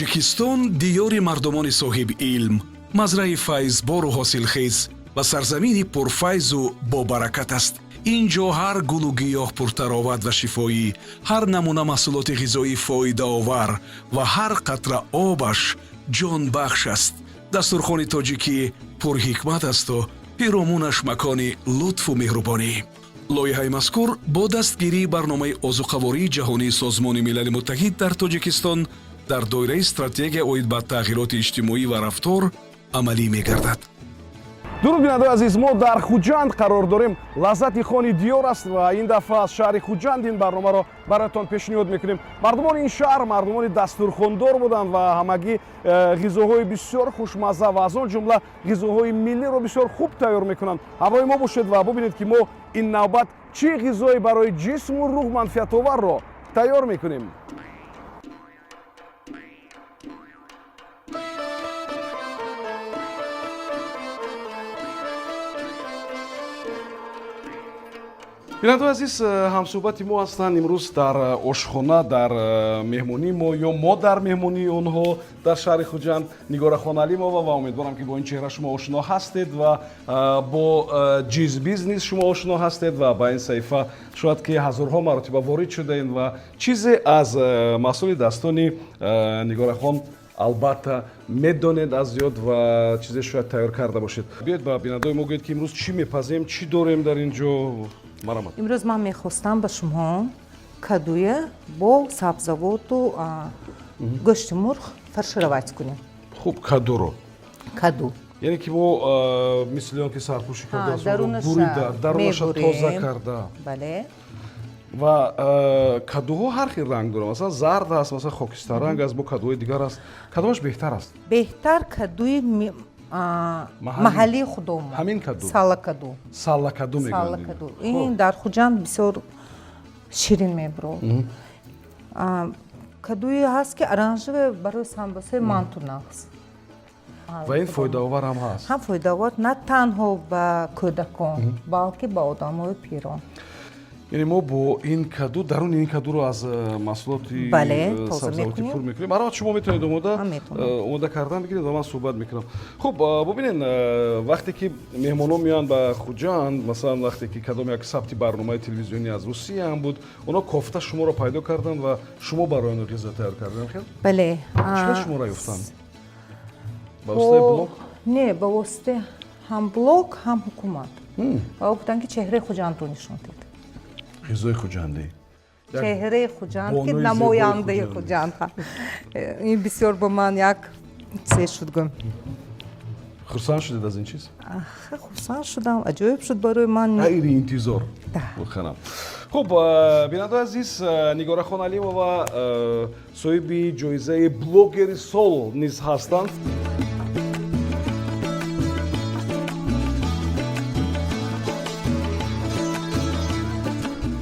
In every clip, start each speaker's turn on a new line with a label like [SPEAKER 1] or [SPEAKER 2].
[SPEAKER 1] Тоҷикистон диёри мардумони соҳиби илм, мазраи файзбору ҳосилхез ва сарзамини пурфайзу бобаракат аст. Ин ҷо ҳар гулу гиёҳ пуртароват ва шифоӣ, ҳар намуна маҳсулоти ғизоӣ фоидаовар ва ҳар қатра обаш ҷонбахш аст. Дастурхони тоҷикӣ пурҳикмат асту пиромунаш макони лутфу меҳрубонӣ. Лоиҳаи мазкур бо дастгирии Барномаи озуқавории ҷаҳонии Созмони Милали Муттаҳид дар Тоҷикистон дар доираи Стратегия оид ба тағйироти иҷтимоӣ ва рафтор амалӣ мегардад.
[SPEAKER 2] Дуруд, бинандаои азиз! Мо дар Хуҷанд қарор дорем. Лаззати хони диёр аст ва ин дафъа аз шаҳри Хуҷанд ин барномаро бароятон пешниҳод мекунем. Мардумони ин шаҳр мардумони дастурхондор буданд ва ҳамагӣ ғизоҳои бисёр хушмазза ва аз он ҷумла ғизоҳои миллиро бисёр хуб тайёр мекунанд. Ҳамроҳи мо бошед ва бубинед, ки мо ин навбат чӣ ғизое барои ҷисму рӯҳ манфиатоварро тайёр мекунем. Бинандаои азиз, ҳамсӯҳбати мо ҳастанд имрӯз дар ошхона, дар меҳмонии мо ё мо дар меҳмонии онҳо дар шаҳри Хуҷанд, Нигорахон Алимова. Ва умедворам, ки бо ин чеҳра шумо ошно ҳастед ва бо Ҷиз Бизнес шумо ошно ҳастед ва ба ин саҳифа шояд ки ҳазорҳо маротиба ворид шудаед ва чизе аз маҳсули дастони Нигорахон албатта медонед аз ёд ва чизе шояд тайёр карда бошед. Биёед, ба бинандаои мо гӯед, ки имрӯз чӣ мепазем, чӣ дорем дар ин ҷо. Марамат.
[SPEAKER 3] Имрӯз ман мехостам ба шумо кадуя бо сабзавоту гӯшти мурғ фаршировать кунем.
[SPEAKER 2] Хуб, кадуро?
[SPEAKER 3] Каду.
[SPEAKER 2] Яъне ки мо, мисли он ки сарпӯши каду бурида, дарунаша тоза карда.
[SPEAKER 3] Бале.
[SPEAKER 2] Ва кадуҳо ҳар хел ранг доранд, масалан, зард аст, масалан, хокистарранг аст, бо кадуҳои дигар аст. Кадомаш беҳтар аст?
[SPEAKER 3] Беҳтар кадуи маҳаллии худомон.
[SPEAKER 2] Ҳамин каду?
[SPEAKER 3] Саллакаду.
[SPEAKER 2] Саллакаду мегӯянд.
[SPEAKER 3] Саллакаду ин дар Хуҷанд бисёр ширин мебурод. Кадуе ҳаст, ки оранжевый, барои самбусаи манту нағз.
[SPEAKER 2] Ва ин фоидаовар ҳам ҳаст.
[SPEAKER 3] Ҳам фоидаовар на танҳо ба кӯдакон, балки ба одамои пирон.
[SPEAKER 2] Яъне мо бо ин каду, даруни ин кадуро аз маҳсулоти сабзавотӣ пур мекунем. Марамат, шумо метавонед омода кардан бигиред ва ман суҳбат мекунам. Хуб, бубинед, вақте ки меҳмонон меоянд ба Хуҷанд, масалан, вақте ки кадом як сабти барномаи телевизионӣ аз Русия ҳам буд, онҳо кофта шуморо пайдо карданд ва шумо барои онҳо ғизо тайёр карданд, хел?
[SPEAKER 3] Бале.
[SPEAKER 2] Чӣ хел шуморо ёфтанд? Ба воситаи блог?
[SPEAKER 3] Не, ба воситаи ҳам блог, ҳам ҳукумат. Ва гуфтанд, ки чеҳраи Хуҷандро нишон дед.
[SPEAKER 2] Ғизои хуҷандӣ.
[SPEAKER 3] Чеҳраи Хуҷанд, ки намояндаи Хуҷанд. Ин бисёр ба ман як чизе шуд, гӯм.
[SPEAKER 2] Хурсанд шудед аз ин чиз?
[SPEAKER 3] Хурсанд шудам, аҷоиб шуд барои ман.
[SPEAKER 2] Ғайри интизор воқеан. Хуб, бинандаои азиз, Нигорахон Алимова соҳиби ҷоизаи блогери сол низ ҳастанд.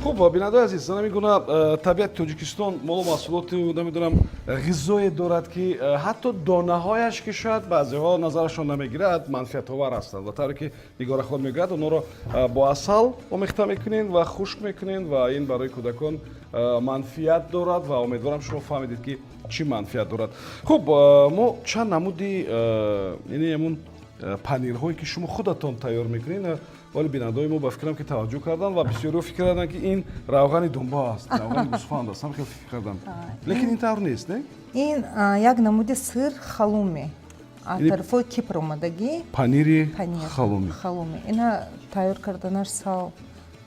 [SPEAKER 2] Хуб, бинандаои азиз, ҳамин гуна табиати Тоҷикистон молу маҳсулоту, намедонам, ғизое дорад, ки ҳатто донаҳояш, ки шояд баъзеҳо назарашон намегирад, манфиатовар ҳастанд. Ва тавре ки Нигорахон мегӯяд, онҳоро бо асал омехта мекунед ва хушк мекунед ва ин барои кӯдакон манфиат дорад. Ва умедворам, шумо фаҳмидед, ки чӣ манфиат дорад. Хуб, мо чанд намуди, яъне ҳамун панирҳое, ки шумо худатон тайёр мекунед, вале бинандаои мо, ба фикрам, ки таваҷҷӯҳ карданд ва бисёриҳо фикр карданд, ки ин равғани думба аст, равғани гӯсфанд аст, ҳам хел фикр карданд, лекин ин тавр нест, не?
[SPEAKER 3] Ин як намуди сыр халуми аз тарафҳои Кипр омадагӣ.
[SPEAKER 2] Панири халуми.
[SPEAKER 3] Халуми. Ина тайёр карданаш сал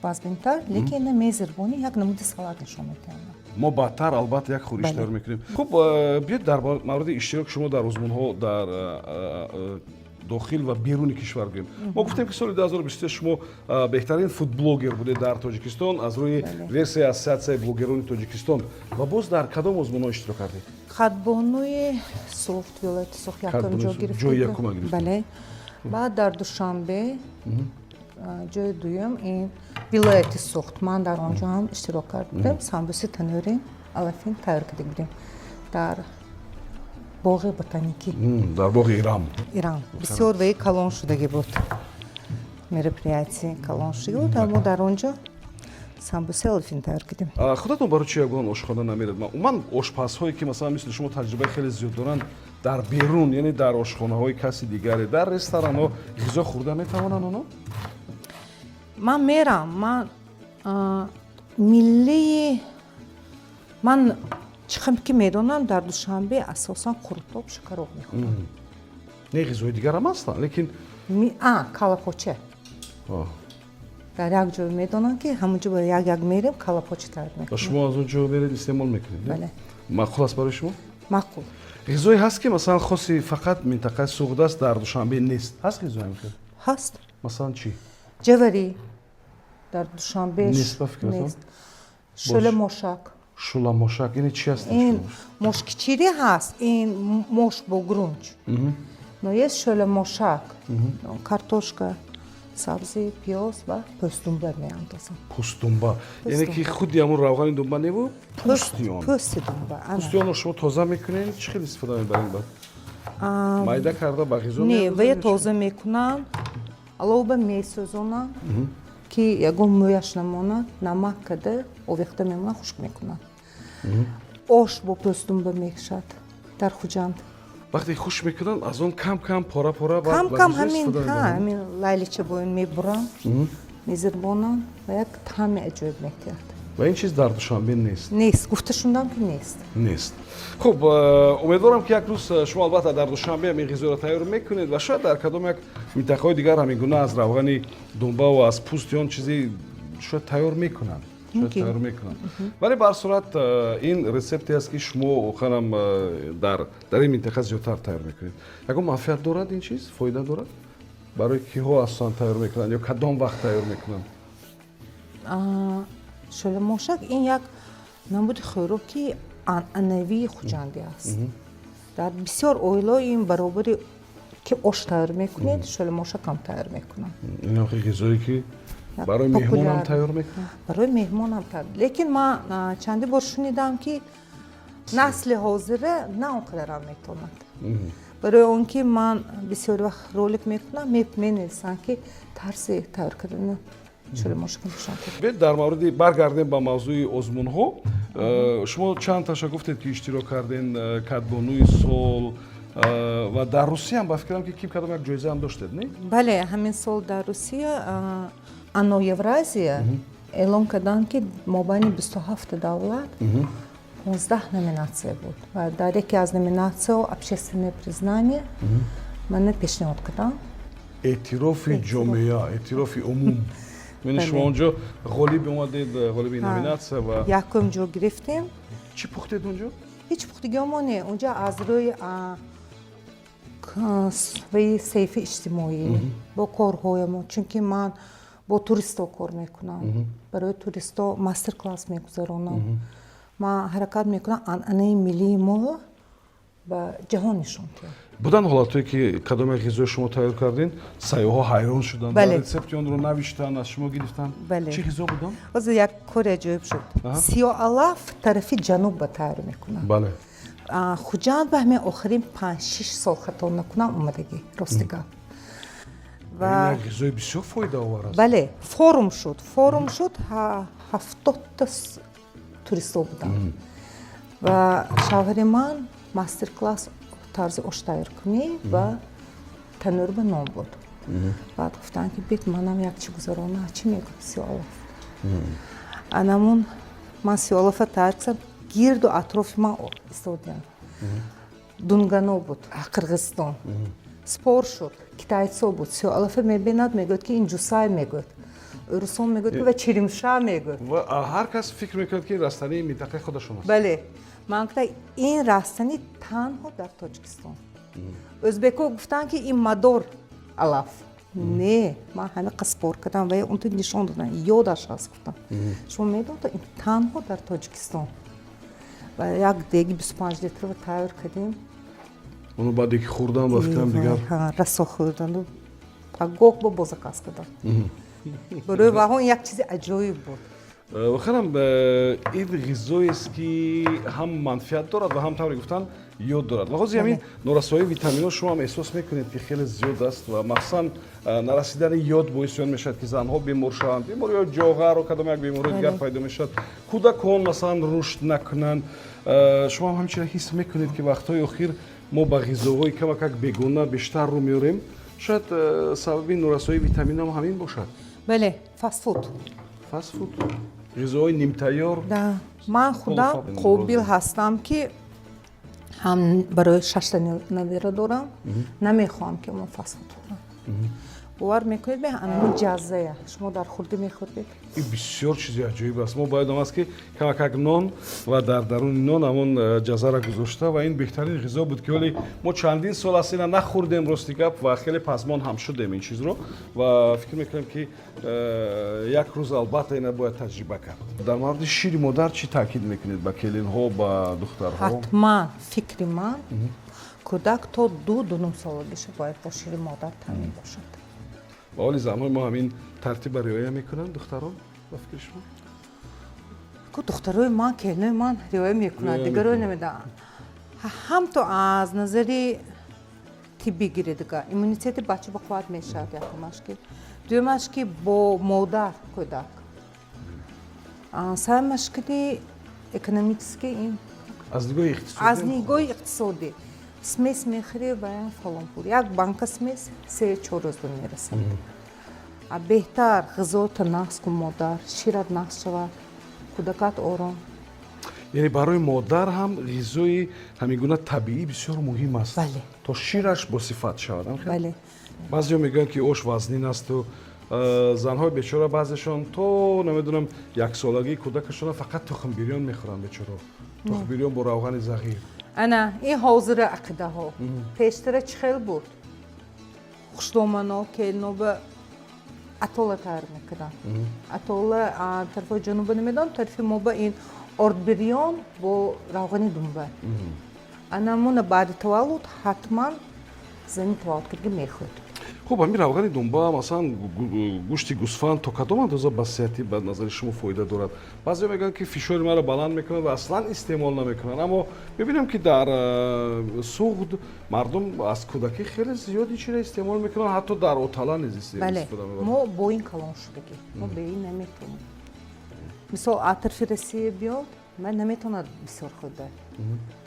[SPEAKER 3] вазбинтар, лекин ина мезирбонӣ, як намуди салат нишон медиҳанд.
[SPEAKER 2] Мо баъдтар албатта як хӯриш тайёр мекунем. Хуб, биёед, дар мавриди иштироки шумо дар озмунҳо дар дохил ва беруни кишвар гӯем. Мо гуфтем, ки соли 2023 шумо беҳтарин фудблогер будед дар Тоҷикистон аз рӯи версияи Ассотсиатсияи блогерони Тоҷикистон. Ва боз дар кадом озмунҳо иштирок кардед?
[SPEAKER 3] Хатбонуи Суғд, вилояти Суғд, якум ҷо гирифта.
[SPEAKER 2] Ҷои якума гирифтед.
[SPEAKER 3] Бале. Баъд дар Душанбе ҷои дуюм, ин вилояти Суғд. Ман дар он ҷо ҳам иштирок карда будем. Самбуси танӯри алафин тайёр карда будем дар боғи ботаникӣ.
[SPEAKER 2] Дар боғи Ирам.
[SPEAKER 3] Ирам. Бисёр ваи калон шудагӣ буд, мероприятие калон шудагӣ буд. Мо дар он ҷо Самбуси алафин тайёр кардем.
[SPEAKER 2] Худатон барои чи ягон ошхона намеред? Умуман, ошпазҳое, ки масалан мисли шумо таҷрибаи хеле зиёд доранд, дар берун, яъне дар ошхонаҳои каси дигаре, дар ресторанҳо ғизо хӯрда метавонанд оно?
[SPEAKER 3] Ман мерам. Ман миллии ман чӣ хел ки медонам, дар Душанбе асосан қурутоб, шакароб мехӯранд.
[SPEAKER 2] Не, ғизои дигарам ҳастанд, лекин
[SPEAKER 3] А калапоча дар як ҷой медонам, ки ҳамонҷо ба як як мерем, калапоча тайёр
[SPEAKER 2] Ва
[SPEAKER 3] мекунем.
[SPEAKER 2] Шумо аз он ҷо меред, истеъмол мекунед, не?
[SPEAKER 3] Бале.
[SPEAKER 2] Маъқул аст барои шумо?
[SPEAKER 3] Маъқул.
[SPEAKER 2] Ғизое ҳаст, ки масалан хоси фақат минтақаи Суғд аст, дар Душанбе нест? Ҳаст ғизои ҳамин хел?
[SPEAKER 3] Ҳаст.
[SPEAKER 2] Масалан, чӣ?
[SPEAKER 3] Ҷаварӣ дар Душанбе
[SPEAKER 2] Нест, ба фикратон?
[SPEAKER 3] Нест. Шӯла мошак.
[SPEAKER 2] Шӯламошак ини чи аст?
[SPEAKER 3] Ин мошкичири ҳаст, ин мош бо грунч, но есть шӯла мошак: картошка, сабзӣ, пиёз ва пӯстдумба меандозам.
[SPEAKER 2] Пӯстдумба, яъне ки худи ҳамун равғани думба неву пӯсти он?
[SPEAKER 3] Пӯсти думба, ана.
[SPEAKER 2] Пӯсти онро шумо тоза мекунед, чӣ хел истифода мебаред баъд? Майда карда ба ғизо
[SPEAKER 3] Не,
[SPEAKER 2] меандозед
[SPEAKER 3] вая
[SPEAKER 2] ё чӣ?
[SPEAKER 3] Тоза мекунам, алова месӯзонам, ки ягон мӯяш намонад, намак када овехта мемонад, хушк мекунам. Ош бо пӯстдумба мешавад дар Хуҷанд.
[SPEAKER 2] Вақте хушк мекунанд, аз он кам кам, пора пора баъд
[SPEAKER 3] Кам
[SPEAKER 2] ба
[SPEAKER 3] кам
[SPEAKER 2] ғизо
[SPEAKER 3] ҳамин
[SPEAKER 2] истифода
[SPEAKER 3] ҳа,
[SPEAKER 2] мебаранд?
[SPEAKER 3] Ҳамин лайлича бо ин мебурам, мезирбонам ва як таъми аҷоиб метиҳад.
[SPEAKER 2] Ва ин чиз дар Душанбе нест?
[SPEAKER 3] Нест, гуфта шундам, ки нест.
[SPEAKER 2] Нест. Хуб, умедворам, ки як рӯз шумо албатта дар Душанбе ҳамин ғизоро тайёр мекунед ва шояд дар кадом як минтақаҳои дигар ҳамин гуна аз равғани думба ва аз пӯсти он чизе шояд тайёр мекунанд, шояд
[SPEAKER 3] Мумкин.
[SPEAKER 2] тайёр мекунанд. Вале ба ҳар сурат, ин рецепте аст, ки шумо охирам дар ин минтақа зиёдтар тайёр мекунед. Ягон манфиат дорад ин чиз, фоида дорад? Барои киҳо асосан тайёр мекунанд ё кадом вақт тайёр мекунанд?
[SPEAKER 3] Шӯламошак ин як намуди хӯроки анъанавии хуҷандӣ аст. Дар бисёр оилаҳо ин баробари ки ош тайёр мекунед, шӯламошак ҳам тайёр мекунанд.
[SPEAKER 2] Ин охи ғизое, ки
[SPEAKER 3] Як
[SPEAKER 2] барои меҳмонам
[SPEAKER 3] популяр.
[SPEAKER 2] тайёр мекунанд?
[SPEAKER 3] Барои меҳмонам тайёр, лекин ман чанде бор шунидам, ки насли ҳозира на он қадарам метавонад, барои он ки ман бисёр вақт ролик мекунам, менависанд, ки тарзи тайёр кардани шӯламошак нишон диҳед.
[SPEAKER 2] Биёед, дар мавриди баргардем ба мавзӯи озмунҳо. Шумо чанд таша гуфтед, ки иштирок карден, кадбонуи сол, ва дар Русияам ба фикрам, ки ким кадом як ҷоизаам доштед, не?
[SPEAKER 3] Бале, ҳамин сол дар Русия ано Евразия эълон карданд, ки мобайни 27 давлат 15 номинатсия буд ва дар яке аз номинатсияҳо «Общественное признание» мана пешниҳод кардам.
[SPEAKER 2] Эътирофи ҷомеа, эътирофи умум. Яъне шумо онҷо ғолиб омадед, ғолиби номинатсия ва
[SPEAKER 3] Якум ҷо гирифтем.
[SPEAKER 2] Чӣ пухтед онҷо?
[SPEAKER 3] Ҳеҷ пухтагиҳомо не, онҷо аз рӯи ваи саҳифаи иҷтимоӣ бо корҳоямо, чунки ман бо туристҳо кор мекунам, барои туристҳо мастер класс мегузаронам. Ман ҳаракат мекунам, анъанаи миллии мо ба ҷаҳон нишон диҳам.
[SPEAKER 2] Буданд ҳолатҳое, ки кадоме ғизои шумо тайёр кардин, сайёҳҳо ҳайрон шуданд?
[SPEAKER 3] Бале.
[SPEAKER 2] Рецепти онро навиштанд, аз шумо гирифтанд?
[SPEAKER 3] Бале.
[SPEAKER 2] Чӣ ғизо буданд?
[SPEAKER 3] Ҳозир як кори аҷоиб шуд. Сиёалаф тарафи ҷануб ба тайёр мекунанд. Хуҷанд ба ҳамин охирин 5-6 сол, хато накунам, омадагӣ, рости гап.
[SPEAKER 2] Ва як ғизои бисёр фоидаовар аст.
[SPEAKER 3] Бале, форум шуд, форум шуд, 70-та туристҳо буданд ва шавҳари ман мастер класс тарзи ош тайёркунӣ ва танӯр ба нон буд. Баъд гуфтанд, ки бит, манам як чӣ гузарона. Чӣ мегӯ? Сиёалаф. Анамун ман сиёалафа тайёр кардам, гирду атрофи ман истодиям. Дунгано буд, Қирғизистон, спор шуд, китайцо буд. Сиёалафа мебинад, мегӯяд, ки ин ҷусай мегӯяд, русон мегӯяд, ки ва черемша мегӯяд.
[SPEAKER 2] Ва ҳар кас фикр мекунад, ки растании минтақаи худашон аст.
[SPEAKER 3] Бале, ман гуфтам, ин растанӣ танҳо дар Тоҷикистон. Ӯзбекҳо гуфтанд, ки ин мадор алаф не. Ман ҳамин спор кардам ва он ту нишон додам, ёдаш ҳаст. Гуфтам, шумо медонед, ин танҳо дар Тоҷикистон. Ва як деги 25 литрова тайёр кардем.
[SPEAKER 2] Оно баъде ки хӯрдан, ба фикрам, дигар
[SPEAKER 3] Расо хӯрданду пагоҳ бо заказ кардам. Барои ваҳон як чизи аҷоиб буд.
[SPEAKER 2] Воқеан ин ғизоест, ки ҳам манфиат дорад ва ҳам, тавре гуфтан, ёд дорад. Ва ҳозир ҳамин норасоии витаминҳо шумо ҳам эҳсос мекунед, ки хеле зиёд аст, ва махсусан нарасидани ёд боиси он мешавад, ки занҳо бемор шаванд, бемориҳои ҷоғару кадом як бемории дигар пайдо мешавад, кӯдакон, масалан, рушд накунанд. Шумо ҳам ҳамчунин ҳис мекунед, ки вақтҳои охир мо ба ғизоҳои камакак бегона бештар рӯ меорем? Шояд сабаби норасоии витаминам ҳамин бошад.
[SPEAKER 3] Бале, фастфуд.
[SPEAKER 2] Фастфуд, ғизоҳои нимтайёр.
[SPEAKER 3] Да, ман худам қобил ҳастам, ки ҳам барои шашта набера дорам, намехоҳам, ки мо фастфуд хӯрам. Бовар мекунед, бе анами ҷаззая шумо дар хурдӣ мехӯрдед.
[SPEAKER 2] Ин бисёр чизи аҷоиб аст. Мо бояд ом аст, ки камакак нон ва дар даруни нон ҳамон ҷаззаро гузошта, ва ин беҳтарин ғизо буд, ки ҳоле мо чандин сол аст ина нахӯрдем, рости гап, ва хеле пазмон ҳам шудем ин чизро, ва фикр мекунем, ки як рӯз албатта ина бояд таҷриба кард. Дар мавриди шири модар чӣ таъкид мекунед ба келинҳо, ба духтарҳо?
[SPEAKER 3] Ҳатман, фикри ман, кӯдак то 2-2.5 солагиша бояд бо шири модар таъмин бошад.
[SPEAKER 2] Ва ҳоли занҳои мо ҳамин тартиба риоя мекунанд, духтарон, ба фикри шумо?
[SPEAKER 3] Ку духтарои ман, келинои ман риоя мекунанд, дигарои намедонам. Ҳам то аз назари тиббӣ гиридига, иммунитети бача ба қувват мешавад, якумаш ки, дуюмаш ки бо модар кӯдак, сеюмаш ки экономически ин
[SPEAKER 2] аз нигоҳи иқтисодӣ.
[SPEAKER 3] Аз нигоҳи иқтисодӣ, смесь мехӯрӣ ва фалон пул, як банка смесь 3-4 рӯз ба мерасад. А беҳтар ғизота нағз кун, модар шират нағз шавад, кӯдакат ором.
[SPEAKER 2] Яъне барои модар ҳам ғизои ҳамин гуна табиӣ бисёр муҳим аст,
[SPEAKER 3] Бале.
[SPEAKER 2] то шираш босифат шавад.
[SPEAKER 3] Бале.
[SPEAKER 2] Баъзеҳо мегӯянд, ки ош вазнин асту занҳои бечора баъзешон то, намедонам, яксолагии кӯдакашона фақат тухмбирён мехӯранд, бечоро, тухмбирён бо равғани зағир.
[SPEAKER 3] Ана ин ҳозира ақидаҳо. Пештара чӣ хел буд? Хушдомано, келиноба атола тайёр мекарданд. Атола тарафҳои ҷануба намедонам, тарафи мо ба ин ордбирён бо равғани думба. Анамуна баъди таваллуд ҳатман зани таваллудкардагӣ мехӯрд.
[SPEAKER 2] Хуб, ҳамин равғани думба, масалан, гӯшти гӯсфанд то кадом андоза ба сиҳатӣ, ба назари шумо, фоида дорад? Баъзеҳо мегӯянд, ки фишори маро баланд мекунад ва аслан истеъмол намекунанд, аммо мебинам, ки дар Суғд мардум аз кӯдакӣ хеле зиёд ин чиро истеъмол мекунанд, ҳатто дар отала низ
[SPEAKER 3] Бале.
[SPEAKER 2] истифода мебаранд.
[SPEAKER 3] Мо бо ин калон шудагӣ, мо бе ин наметавонем. Мисол, атрофи Россия биёд, ман наметавонад бисёр хӯрда.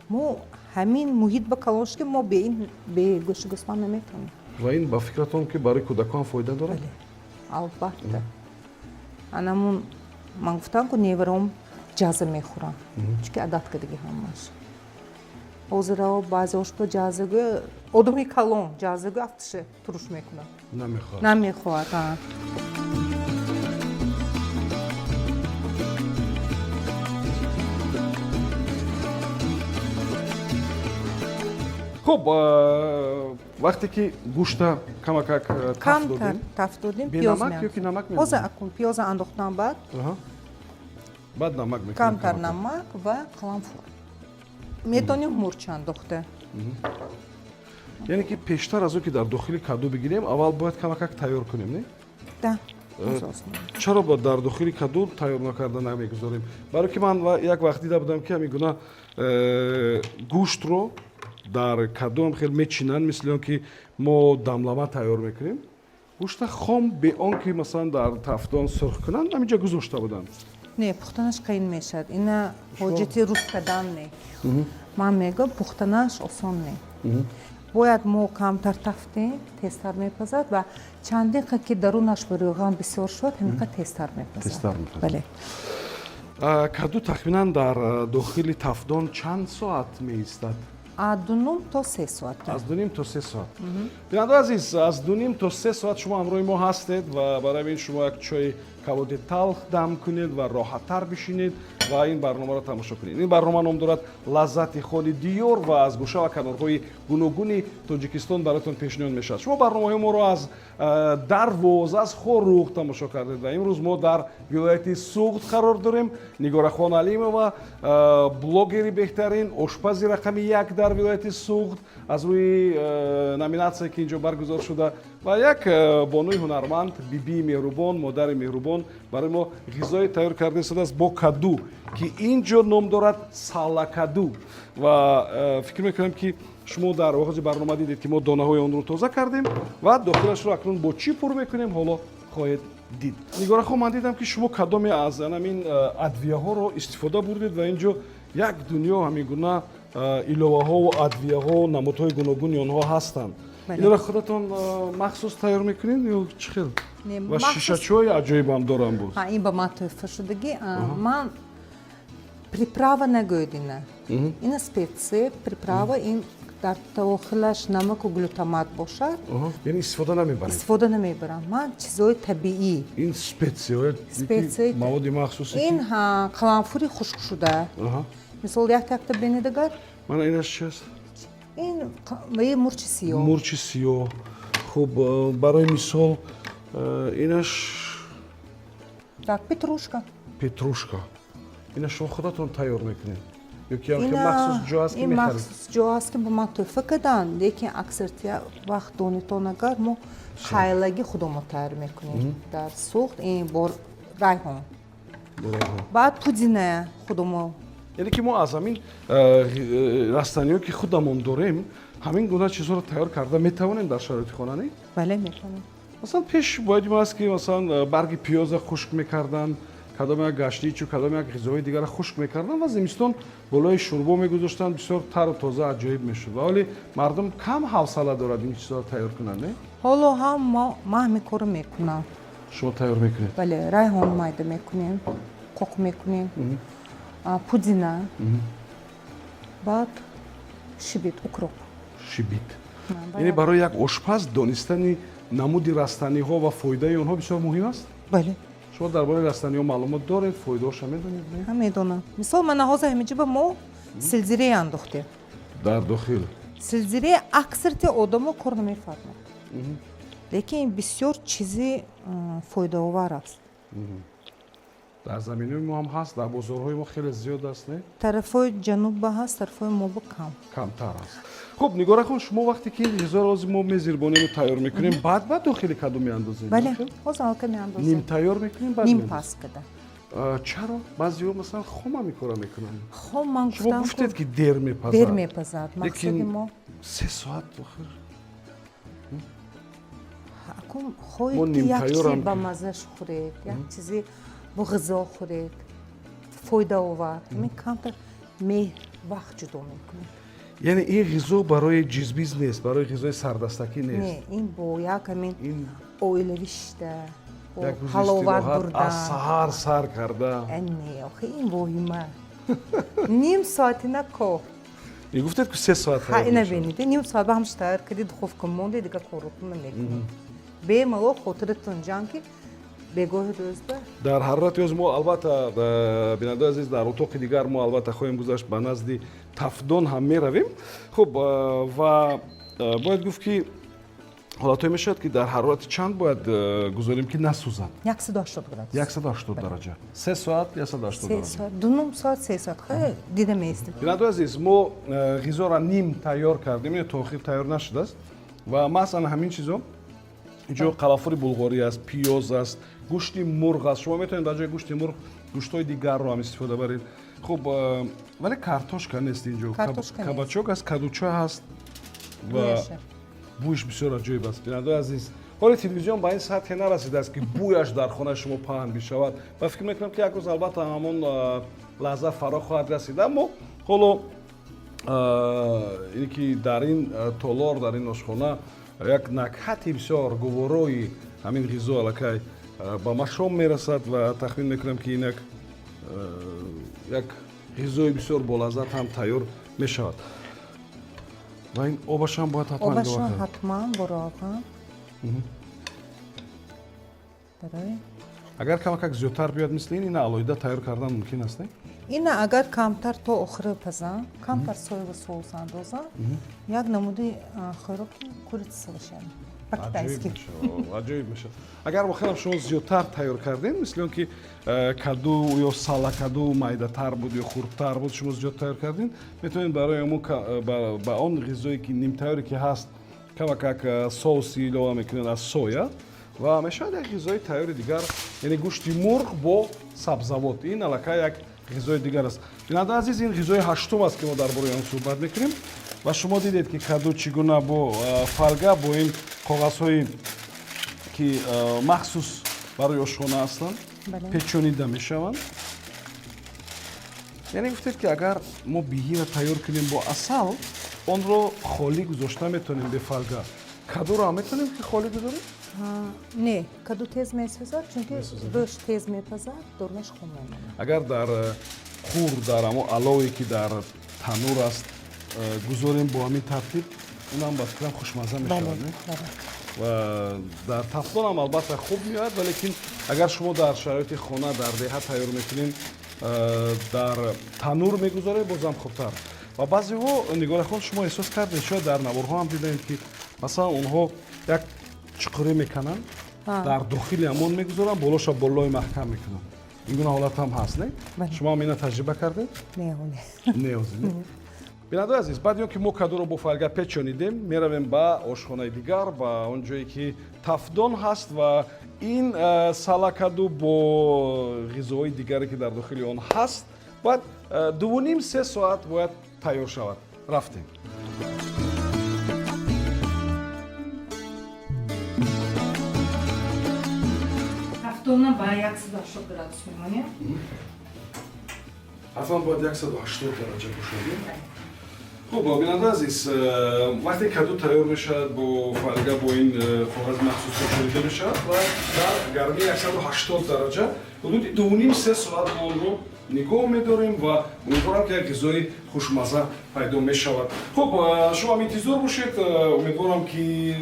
[SPEAKER 3] Мо ҳамин муҳит ба калон шудем, мо бе ин, бе гӯшти гӯсфанд наметавонем.
[SPEAKER 2] Ва ин, ба фикратон, ки барои кӯдакон фоида дорад?
[SPEAKER 3] Бале, албатта. Анамун ман гуфтам, ку неваром ҷаза мехӯранд, чунки одат кардагӣ ҳамаш. Ҳозирао баъзеош ба ҷаза гӯя, одами калон ҷаза гӯя, афтиша туруш мекунад.
[SPEAKER 2] Намехоҳад.
[SPEAKER 3] Намехоҳад, а.
[SPEAKER 2] Хуб, вақте ки гӯшта камакак таф
[SPEAKER 3] Камтар
[SPEAKER 2] додем,
[SPEAKER 3] таф додем,
[SPEAKER 2] бе
[SPEAKER 3] пиёз
[SPEAKER 2] намак ё ки намак мемонем?
[SPEAKER 3] Ҳозир акун пиёза андохтам, баъд
[SPEAKER 2] Баъд намак мекунем.
[SPEAKER 3] камтар
[SPEAKER 2] Камакак.
[SPEAKER 3] намак ва қаламфур. Метавонем мурч андохта.
[SPEAKER 2] Яъне ки пештар аз он ки дар дохили каду бигирем, аввал бояд камакак тайёр кунем, не?
[SPEAKER 3] Да.
[SPEAKER 2] Чаро ба дар дохили каду тайёр накарда намегузорем? Барои ки ман як вақт дида будам, ки ҳамин гуна гӯштро дар кадуам хел мечинанд, мисли он ки мо дамлама тайёр мекунем. Гӯшта хом, бе он ки, масалан, дар тафдон сурх кунанд, ҳаминҷа гузошта буданд.
[SPEAKER 3] Не, пухтанаш қиин мешавад. Ина ҳоҷати рус кардан не. Ман мегӯям, пухтанаш осон не. Бояд мо камтар тафтем, тезтар мепазад, ва чандин қа ки дарунаш ба рӯған бисёр шуд, ҳамин қа тезтар мепазад.
[SPEAKER 2] Тезтар мепазад.
[SPEAKER 3] Бале.
[SPEAKER 2] Каду тахминан дар дохили тафдон чанд соат меистад?
[SPEAKER 3] Аз 2.5 то 3 соат.
[SPEAKER 2] Аз 2.5 то 3 соат. Бинандаи азиз, аз 2.5 то 3 соат шумо ҳамроҳи мо ҳастед, ва барои ин шумо як чои каводи талх дам кунед ва роҳаттар бишинед. Ва ин барномаро тамошо кунед. Ин барнома ном дорад «Лаззати хони диёр» ва аз гӯша ва канорҳои гуногуни Тоҷикистон бароятон пешниҳод мешавад. Шумо барномаҳои моро аз Дарвоз, аз Хоруғ тамошо кардед ва имрӯз мо дар вилояти Суғд қарор дорем. Нигорахон Алимова, блогери беҳтарин, ошпази рақами як дар вилояти Суғд аз рӯи номинатсия, ки инҷо баргузор шуда, ва як бонуи ҳунарманд, бибии меҳрубон, модари меҳрубон, барои мо ғизое тайёр карда истодааст бо каду, ки ин ҷо ном дорад салакаду. Ва фикр мекунам, ки шумо дар оғози барнома дидед, ки мо донаҳои онро тоза кардем ва дохилашро акнун бо чӣ пур мекунем, ҳоло хоҳед дид. Нигорахон, ман дидам, ки шумо кадоме аз ҳамин адвияҳоро истифода бурдед ва ин ҷо як дунё ҳамин гуна иловаҳову адвияҳо, намудҳои гуногуни онҳо ҳастанд. Инро худатон махсус тайёр мекунед ё чӣ хел? Ва шишачои аҷоибам дорам боз.
[SPEAKER 3] Ин ба ман тӯҳфа шудагӣ. Ман приправа нагӯед ина. Ина специя, приправа ин дар дохилаш намаку глютамат бошад.
[SPEAKER 2] Яъне истифода намебаред?
[SPEAKER 3] Истифода намебарам. Ман чизҳои табиӣ.
[SPEAKER 2] Ин специя?
[SPEAKER 3] Специя.
[SPEAKER 2] Маводи махсусе?
[SPEAKER 3] Ин қаламфури хушкшуда. Мисол, як якта бинед агар.
[SPEAKER 2] Мана инаш чи аст?
[SPEAKER 3] Ин мурчи сиёҳ.
[SPEAKER 2] Мурчи сиёҳ. Хуб, барои мисол, инаш?
[SPEAKER 3] Так, петрушка.
[SPEAKER 2] Петрушка. Ина шумо худатон тайёр мекунед ё ки махсус ҷо аст, ки
[SPEAKER 3] Ин махсус ҷо аст, ки ба ман тӯҳфа карданд, лекин аксария вақт, донитон агар, мо хайлаги худомо тайёр мекунем дар Суғд. Ин бо райҳон, баъд пудина худомо.
[SPEAKER 2] Яъне ки мо аз ҳамин растаниҳо, ки худамон дорем, ҳамин гуна чизҳоро тайёр карда метавонем дар шароити хона, не?
[SPEAKER 3] Бале, метавонем.
[SPEAKER 2] Масалан, пеш бояд мо аст, ки масалан, барги пиёза хушк мекарданд, кадом як гаштичу кадом як ғизоҳои дигарро хушк мекарданд ва зимистон болои шӯрбо мегузоштанд, бисёр тару тоза, аҷоиб мешуд. Ва ҳоле мардум кам ҳавсала дорад ин чизҳоро тайёр кунанд, не?
[SPEAKER 3] Ҳоло ҳам ман ҳамин корро мекунам.
[SPEAKER 2] Шумо тайёр мекунед?
[SPEAKER 3] Бале, райҳон майда мекунем, қоқ мекунем, пудина, баъд шибит, укроп.
[SPEAKER 2] Шибит. Яъне барои як ошпаз донистани намуди растаниҳо ва фоидаи онҳо бисёр муҳим аст?
[SPEAKER 3] Бале.
[SPEAKER 2] Шумо дар бораи растаниҳо маълумот доред, фоидаҳоша медонед, не?
[SPEAKER 3] Медонам. Мисол, мана ҳозир ҳаминҷо мо селдерей андохтем.
[SPEAKER 2] Дар дохил.
[SPEAKER 3] Селдерей аксарияти одамо кор намефармад, лекин ин бисёр чизи фоидаовар аст.
[SPEAKER 2] Дар заминои мо ҳам ҳаст, дар бозорҳои мо хеле зиёд аст, не?
[SPEAKER 3] Тарафҳои ҷанубба ҳаст, тарафҳои мо ба кам.
[SPEAKER 2] Камтар аст. Хуб, Нигорахон, шумо вақте ки ин ғизоро ҳозир мо мезирбонему тайёр мекунем, баъд ба дохили каду меандозем?
[SPEAKER 3] Бале, ҳозир алка меандозем.
[SPEAKER 2] Нимтайёр мекунем, баъд?
[SPEAKER 3] Ним пас када.
[SPEAKER 2] Чаро баъзеҳо, масалан, хом ҳамин кора мекунанд?
[SPEAKER 3] Хом ман
[SPEAKER 2] Шумо
[SPEAKER 3] гуфтам.
[SPEAKER 2] гуфтед, ки дер мепазад.
[SPEAKER 3] Дер мепазад. Мақсади мо
[SPEAKER 2] 3 соат охир.
[SPEAKER 3] Акун хоҳед, ки як чизе ба маззаш хӯред, як чизе бо ғизо хӯред фоидаовар, ҳамин камтар меҳр, вақт ҷудо мекунед.
[SPEAKER 2] Яъне ин ғизо барои ҷизбиз нест, барои ғизои сардастакӣ нест?
[SPEAKER 3] Не, ин бо як ҳамин оилавӣ шида, бо ҳаловат бурда.
[SPEAKER 2] Аз саҳар сар карда.
[SPEAKER 3] Не, охи, ин воҳима ним соатина кор.
[SPEAKER 2] Гуфтед, ки 3 соат.
[SPEAKER 3] Ха, ина бинед, ним соат ба ҳамш тайёр кардӣ, духовка монди, дига коротона мекунед. Бемалол хотиратон ҷамъ, ки бегоҳи рӯзба.
[SPEAKER 2] Дар ҳарорати ҳозир мо албатта, бинандаи азиз, дар утоқи дигар мо албатта хоҳем гузашт, ба назди тафдон ҳам меравем. Хуб, ва бояд гуфт, ки ҳолатҳое мешавад, ки дар ҳарорати чанд бояд гузорем, ки насӯзад?
[SPEAKER 3] 180 градус.
[SPEAKER 2] 180 дараҷа, 3 соат, 180 дараҷа.
[SPEAKER 3] 2,5 соат, 3 соат хеле дида меистем.
[SPEAKER 2] Бинандаи азиз, мо ғизоро ним тайёр кардем, то охир тайёр нашудааст. Ва масалан, ҳамин чизо инҷо қаламфури булғорӣ аст, пиёз аст, гӯшти мурғ аст. Шумо метавонед ба ҷои гӯшти мурғ гӯштҳои дигарро ҳам истифода баред. Хуб, вале картошка нест инҷо. Кабачок аст, кадуча ҳаст ва бӯяш бисёр аҷоиб аст. Бинандаои азиз, ҳоле телевизион ба ин сатҳе нарасидааст, ки бӯяш дар хонаи шумо паҳн бишавад, ва фикр мекунам, ки як рӯз албатта ҳамон лаҳза фаро хоҳад расид. Аммо ҳоло ине ки дар ин толор, дар ин ошхона як накҳати бисёр гуворои ҳамин ғизо аллакай ба машом мерасад ва тахмин мекунам, ки ин як ғизои бисёр болаззат ҳам тайёр мешавад. Ва ин обашам бояд ҳатман илова
[SPEAKER 3] Обашро
[SPEAKER 2] кард.
[SPEAKER 3] Ҳатман бо роған барои
[SPEAKER 2] Агар камакак зиёдтар биёяд, мисли ин, ина алоҳида тайёр кардан мумкин аст, не?
[SPEAKER 3] Ина агар камтар то охири пазам, камтар соевый соус андозам, як намуди хӯроки курица совершенно по-китайски.
[SPEAKER 2] Аҷоиб мешавад, агар воқеан шумо зиёдтар тайёр кардем, мисли он ки каду ё салакаду майдатар буд ё хурдтар буд, шумо зиёд тайёр кардем, метавонед барои ба он ғизое ки нимтайёре ки ҳаст, камакак соуси илова мекунед аз соя ва мешавад як ғизои тайёри дигар, яъне гӯшти мурғ бо сабзавот. Ин аллакай як ғизои дигар аст. Бинандаи азиз, ин ғизои ҳаштум аст, ки мо дар бораи он суҳбат мекунем ва шумо дидед, ки каду чӣ гуна бо фолга, бо ин коғазҳое ки махсус барои ошхона ҳастанд, печонида мешаванд. Яъне гуфтед, ки агар мо биҳиро тайёр кунем бо асал, онро холӣ гузошта метавонем, бе фолга. Кадуро ҳам метавонем, ки холӣ гузорем?
[SPEAKER 3] Не, каду тез месӯзад, чунки гӯшт тез мепазад, дурнаш хом мемонад.
[SPEAKER 2] Агар дар қур, дар ҳамо алове ки дар танур аст, гузорем бо ҳамин тартиб, унам ба фикрам хушмазза мешавад. Ва дар тафдонам албатта хуб меояд, валекин агар шумо дар шароити хона, дар деҳа тайёр мекунем, дар танур мегузоред, бозам хубтар. Ва баъзеҳо, Нигорахон, шумо эҳсос кардед, шояд дар наворҳо ҳам дидаем, ки масалан онҳо як чуқурӣ мекананд, дар дохили ҳамон мегузоранд, болоша болои маҳкам мекунанд. Ин гуна ҳолат ҳам ҳаст, не? Шумо ҳам ина таҷриба кардед?
[SPEAKER 3] Не.
[SPEAKER 2] Не. Бинандаи азиз, баъди он ки мо кадуро бо фолга печонидем, меравем ба ошхонаи дигар, ба он ҷое ки тафдон ҳаст ва ин салакаду бо ғизоҳои дигаре ки дар дохили он ҳаст, бояд 2,5-3 соат бояд тайёр шавад. Рафтем.
[SPEAKER 3] Тафдонна ба 180 градус мемонем.
[SPEAKER 2] Ҳатман бояд 180 дараҷа бошад. Хуб, бинандаи азиз, вақте каду тайёр мешавад, бо фолга, бо ин коғази махсус печонида мешавад ва дар гармии 180 дараҷа ҳудуди 2,5-3 соат мо онро нигоҳ медорем ва умедворам, ки як ғизои хушмазза пайдо мешавад. Хуб, шумо ҳам интизор бошед. Умедворам, ки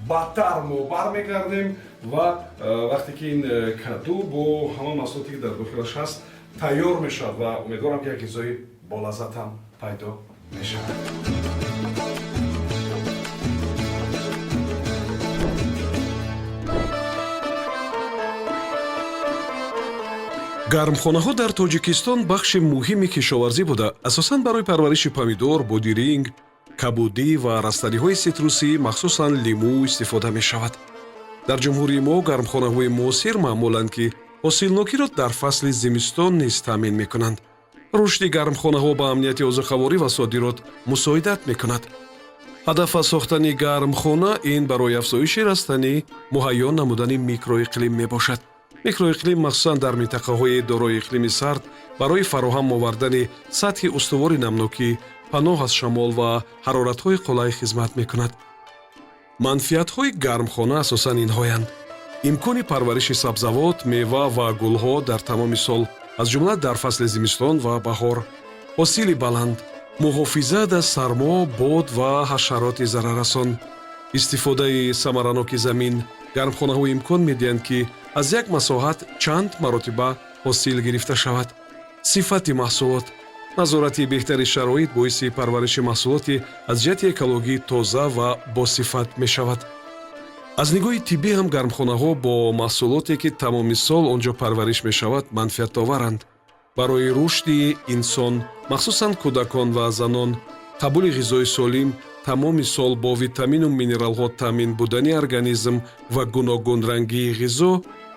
[SPEAKER 2] баъдтар мо бармегардем ва вақте ки ин каду бо ҳама маҳсулоте ки дар дохилаш ҳаст тайёр мешавад ва умедворам, ки як ғизои болаззат ҳам пайдо мешавад.
[SPEAKER 1] Гармхонаҳо дар Тоҷикистон бахши муҳими кишоварзӣ буда, асосан барои парвариши помидор, бодиринг, кабудӣ ва растаниҳои ситрусӣ, махсусан лимӯ, истифода мешавад. Дар ҷумҳурии мо гармхонаҳои муосир маъмуланд, ки ҳосилнокиро дар фасли зимистон низ таъмин мекунанд. Рушди гармхонаҳо ба амнияти озуқаворӣ ва содирот мусоидат мекунад. Ҳадаф аз сохтани гармхона ин барои афзоиши растанӣ муҳайё намудани микроиқлим мебошад. Микроиқлим, махсусан дар минтақаҳои дорои иқлими сард, барои фароҳам овардани сатҳи устувори намнокӣ, паноҳ аз шамол ва ҳароратҳои қулай хизмат мекунад. Манфиатҳои гармхона асосан инҳоянд: имкони парвариши сабзавот, мева ва гулҳо дар тамоми сол, аз ҷумла дар фасли зимистон ва баҳор, ҳосили баланд, муҳофизат аз сармо, бод ва ҳашароти зараррасон, истифодаи самараноки замин. Гармхонаҳо имкон медиҳанд, ки аз як масоҳат чанд маротиба ҳосил гирифта шавад. Сифати маҳсулот: назорати беҳтари шароит боиси парвариши маҳсулоти аз ҷиҳати экологӣ тоза ва босифат мешавад. Аз нигоҳи тиббӣ ҳам гармхонаҳо бо маҳсулоте, ки тамоми сол он ҷо парвариш мешавад, манфиатоваранд. Барои рушди инсон, махсусан кӯдакон ва занон, қабули ғизои солим, тамоми сол бо витамину минералҳо таъмин будани организм ва гуногунрангии ғизо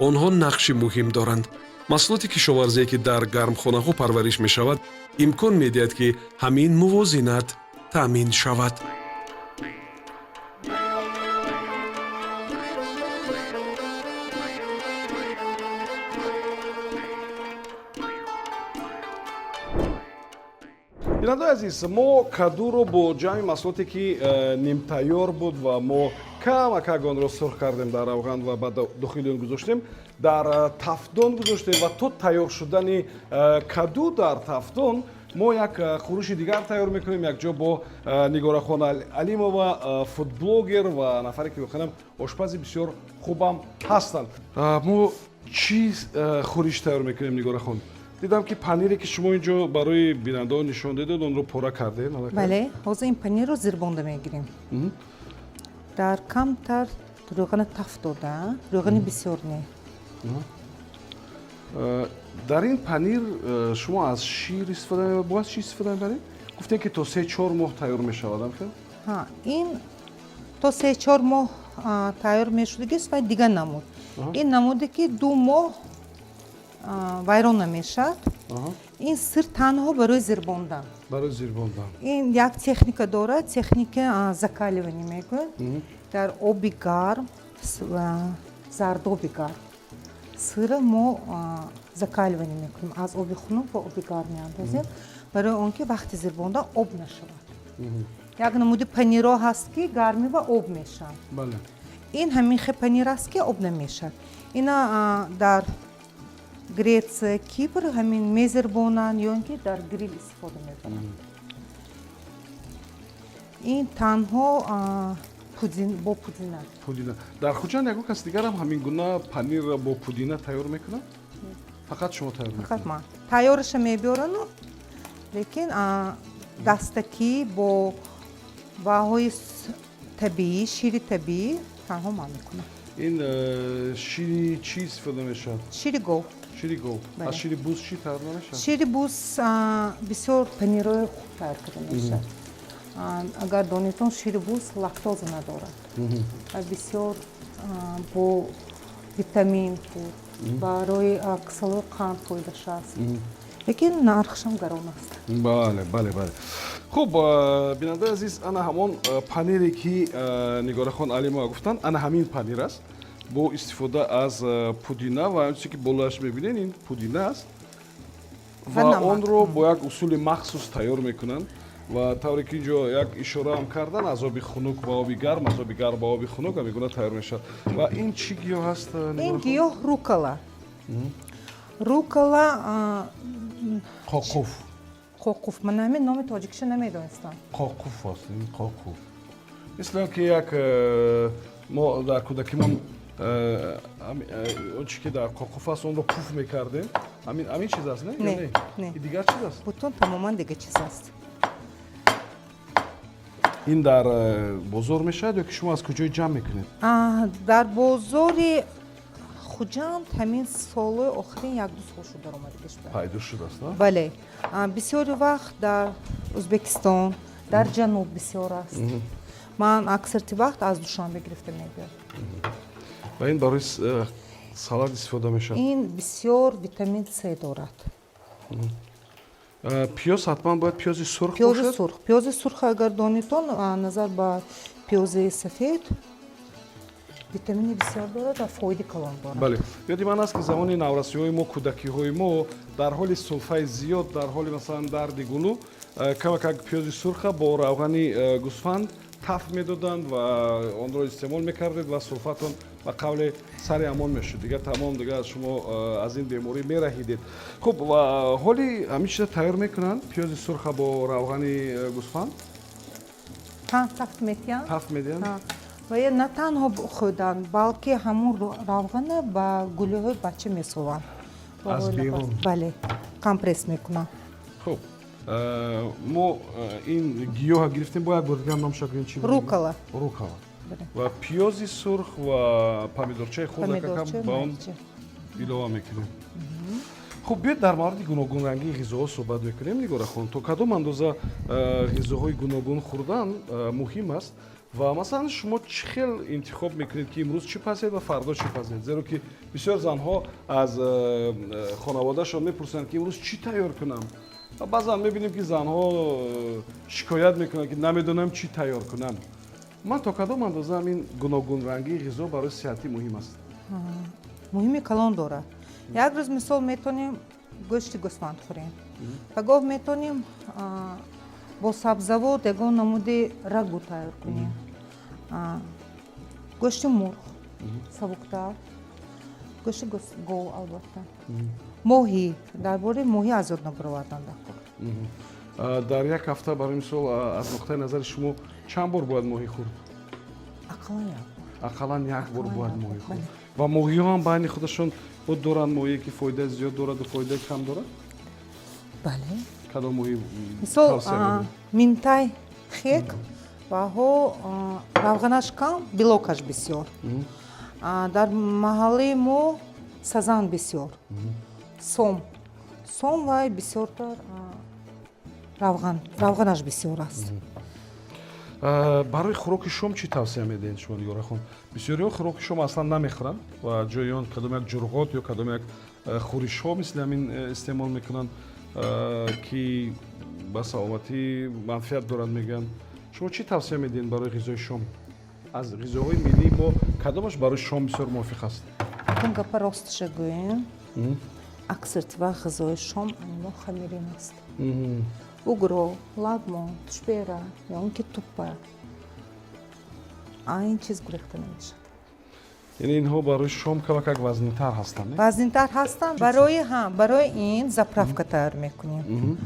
[SPEAKER 1] онҳо нақши муҳим доранд. Маҳсулоти кишоварзие, ки дар гармхонаҳо парвариш мешавад, имкон медиҳад, ки ҳамин мувозинат таъмин шавад.
[SPEAKER 2] Бинандаи азиз, мо кадуро бо ҷамъи маҳсулоте ки нимтайёр буд ва мо камакак онро сурх кардем дар равған ва ба дохили он гузоштем, дар тафдон гузоштем ва то тайёр шудани каду дар тафдон мо як хӯриши дигар тайёр мекунем якҷо бо Нигорахон Алимова, фудблогер ва нафаре ки воқеан ошпази бисёр хубам ҳастанд. Мо чӣ хӯриш тайёр мекунем, Нигорахон? Дидам, ки панире, ки шумо ин ҷо барои бинандаон нишон дедед, онро пора кардед.
[SPEAKER 3] Бале, ҳозир ин панирро зирбонда мегирем. Дар камтар рӯғана таф дода, рӯғани бисёр не.
[SPEAKER 2] Дар ин панир шумо аз шир истифода, бояд чӣ истифода мебаред? Гуфтем, ки то 3-4 моҳ тайёр мешавад, амхел?
[SPEAKER 3] Ин то 3-4 моҳ тайёр мешудагист ва дигар намуд. Ин намуде, ки 2 моҳ вайрон намешавад. Ин сир танҳо барои зирбондан.
[SPEAKER 2] Барои зирбондан.
[SPEAKER 3] Ин як техника дорад, техника закаливание мегӯянд. Дар оби гарм, зардоби гарм сира мо закаливание мекунем, аз оби хунук ба оби гарм меандозем, барои он ки вақти зирбондан об нашавад. Як намуди панирҳо ҳаст, ки гармӣ ва об мешаванд. Ин ҳамин хел панир аст, ки об намешавад. Ина дар Гретсия, Кипр ҳамин мезирбонанд ё ин ки дар грил истифода мебаранд. Ин танҳо бо пудина.
[SPEAKER 2] Пудина. Дар Хуҷанд ягон кас дигарам ҳамин гуна панирро бо пудина тайёр мекунад? Фақат шумо тайёр
[SPEAKER 3] Фақат
[SPEAKER 2] мекунед?
[SPEAKER 3] Ман. Тайёраша мебиёрану, лекин дастакӣ бо баҳои табиӣ, шири табиӣ танҳо ман мекунам.
[SPEAKER 2] Ин шири чӣ истифода мешавад?
[SPEAKER 3] Шири гов.
[SPEAKER 2] Шири гов.
[SPEAKER 3] Бале.
[SPEAKER 2] Аз шири буз чӣ тайёр намешавад?
[SPEAKER 3] Шири буз бисёр панирҳои хуб тайёр карда мешавад. Агар донитон, шири буз лактоза надорад ва бисёр бо витамин пур, барои касалҳои қанд фоидааш аст, лекин нархшам гарон аст.
[SPEAKER 2] Бале, хуб, бинандаи азиз, ана ҳамон панире, ки Нигорахон Алимова гуфтанд, ана ҳамин панир аст бо истифода аз пудина ва он чизе, ки болояш мебинед, ин пудина аст ва
[SPEAKER 3] Ва намак.
[SPEAKER 2] онро бо як усули махсус тайёр мекунанд ва тавре ки ин ҷо як ишораам кардан, аз оби хунук ба оби гарм, аз оби гарм ба оби хунук, ҳамин гуна тайёр мешавад. Ва ин чӣ гиёҳ аст,
[SPEAKER 3] Ин
[SPEAKER 2] Нигорахон?
[SPEAKER 3] гиёҳ рукола, рукола.
[SPEAKER 2] Қоқуф.
[SPEAKER 3] Қоқуф. Ман ҳамин номи тоҷикиша намедонистам.
[SPEAKER 2] Қоқуф аст ин, қоқуф. Мисли он ки як мо дар кӯдакимон он чи ки дар қоқуф аст, онро пуф мекардем. Ҳамин чиз аст, не ё?
[SPEAKER 3] Не, не.
[SPEAKER 2] Ин дигар чиз аст?
[SPEAKER 3] Бутун тамоман дига чиз аст.
[SPEAKER 2] Ин дар бозор мешавад ё ки шумо аз куҷое ҷамъ мекунед?
[SPEAKER 3] Дар бозори Хуҷанд ҳамин солҳои охирин, 1-2 сол шуд, даромадагиш ба.
[SPEAKER 2] Пайдо шудааст, на?
[SPEAKER 3] Бале. Бисёри вақт дар Ӯзбекистон, дар ҷануб бисёр аст. Ман аксарти вақт аз Душанбе гирифта мебиёрам.
[SPEAKER 2] Ва ин барои салат истифода мешавад?
[SPEAKER 3] Ин бисёр витамин С дорад.
[SPEAKER 2] Пиёз ҳатман бояд пиёзи сурх
[SPEAKER 3] Пиёзи
[SPEAKER 2] бошад?
[SPEAKER 3] сурх. Пиёзи сурх, агар донитон, назар ба пиёзи сафед витамини бисёр дорад ва фоиди калон дорад.
[SPEAKER 2] Бале, ёди ман аст, ки замони наврасиҳои мо, кӯдакиҳои мо, дар ҳоли сулфаи зиёд, дар ҳоли, масалан, дарди гулӯ, камакак пиёзи сурха бо равғани гӯсфанд таф медоданд ва онро истеъмол мекардед ва сулфатон ба қавле сари амон мешуд, дигар тамом, дигар шумо аз ин беморӣ мераҳидед. Хуб, ва ҳоли ҳамин чиза тайёр мекунанд, пиёзи сурха бо равғани гӯсфанд.
[SPEAKER 3] Ҳа, тафт метиҳанд.
[SPEAKER 2] Таф медиҳанд.
[SPEAKER 3] Ҳа. Ва я на танҳо хӯрдан, балки ҳамун равғана ба гулӯҳои бача месованд.
[SPEAKER 2] Аз берун?
[SPEAKER 3] Бале, компресс мекунанд.
[SPEAKER 2] Хуб, мо ин гиёҳа гирифтем, бо як бор дигар номша гӯем, чӣ буд?
[SPEAKER 3] Рукола.
[SPEAKER 2] Рукола.
[SPEAKER 3] Бале.
[SPEAKER 2] Ва пиёзи сурх ва помидорчаи хурдакакам
[SPEAKER 3] Помидорча,
[SPEAKER 2] ба он
[SPEAKER 3] майча.
[SPEAKER 2] илова мекунем. Хуб, биёед дар мавриди гуногунрангии ғизоҳо суҳбат мекунем, Нигорахон. То кадом андоза ғизоҳои гуногун хӯрдан муҳим аст ва масалан шумо чӣ хел интихоб мекунед, ки имрӯз чӣ пазед ва фардо чӣ пазед? Зеро ки бисёр занҳо аз хонаводаашон мепурсанд, ки имрӯз чӣ тайёр кунам, ва баъзан мебинем, ки занҳо шикоят мекунанд, ки намедонам чӣ тайёр кунам. Ман то кадом андоза ин гуногунрангии ғизо барои сиҳатӣ муҳим аст?
[SPEAKER 3] Муҳими калон дорад. Як рӯз, мисол, метавонем гӯшти гӯсфанд хӯрем, пагоҳ метавонем бо сабзавот ягон намуди рагу тайёр кунем, гӯшти мурғ сабуктар, гӯшти гов, албатта моҳӣ. Дар бораи моҳӣ аз ёд набаровардан дар кор.
[SPEAKER 2] Дар як ҳафта, барои мисол, аз нуқтаи назари шумо чанд бор бояд моҳӣ хӯрд?
[SPEAKER 3] Ақаллан як бор.
[SPEAKER 2] Ақаллан як бор
[SPEAKER 3] Ақаллан
[SPEAKER 2] бояд
[SPEAKER 3] як
[SPEAKER 2] моҳӣ
[SPEAKER 3] бор,
[SPEAKER 2] хӯрд.
[SPEAKER 3] Бале.
[SPEAKER 2] Ва моҳиҳо ҳам байни худашон буд доранд, моҳие ки фоидаи зиёд дораду фоидаи кам дорад?
[SPEAKER 3] Бале.
[SPEAKER 2] Кадом моҳӣ?
[SPEAKER 3] Мисол, минтай, хек ваҳо равғанаш кам, белокаш бисёр. Дар маҳаллаи мо сазан бисёр, сом, сом вай бисёртар равғанаш бисёр аст.
[SPEAKER 2] Барои хӯроки шом чӣ тавсия медиҳед шумо, Нигорахон? Бисёриҳо хӯроки шом аслан намехӯранд ва ҷои он кадом як ҷурғот ё кадом як хӯришҳо мисли ҳамин истеъмол мекунанд, ки ба саломатӣ манфиат дорад, мегӯянд. Шумо чӣ тавсия медиҳед барои ғизои шом? Аз ғизоҳои миллии мо кадомаш барои шом бисёр мувофиқ аст?
[SPEAKER 3] Кун гапа росташа гӯем, аксарти вақт ғизои шом мо хамирин аст: угро, лагмон, тушбера ё он ки туппа. Ин чиз гурехта намешавад.
[SPEAKER 2] Яъне инҳо барои шом камакак вазнинтар ҳастанд?
[SPEAKER 3] Вазнинтар ҳастанд. Барои ҳа, барои ин заправка тайёр мекунем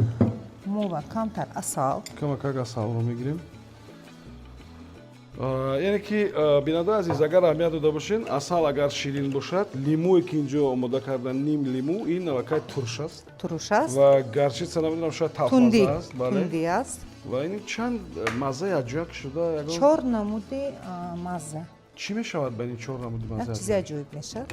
[SPEAKER 3] мо ва камтар асал.
[SPEAKER 2] Камакак асалро мегирем. Яъне ки, бинандаи азиз, агар аҳамият дода бошед, асал агар ширин бошад, лимӯе ки инҷо омода кардан, ним лимӯ, ин аллакай турш аст.
[SPEAKER 3] Туруш аст.
[SPEAKER 2] Ва горчица, намедонам, шояд талхмаза аст.
[SPEAKER 3] Тунди аст.
[SPEAKER 2] Ва ин чанд маззаи аҷоиб шуда.
[SPEAKER 3] Чор намуди мазза.
[SPEAKER 2] Чӣ мешавад ба ин чор намуди мазза?
[SPEAKER 3] Як чизи аҷоиб мешавад.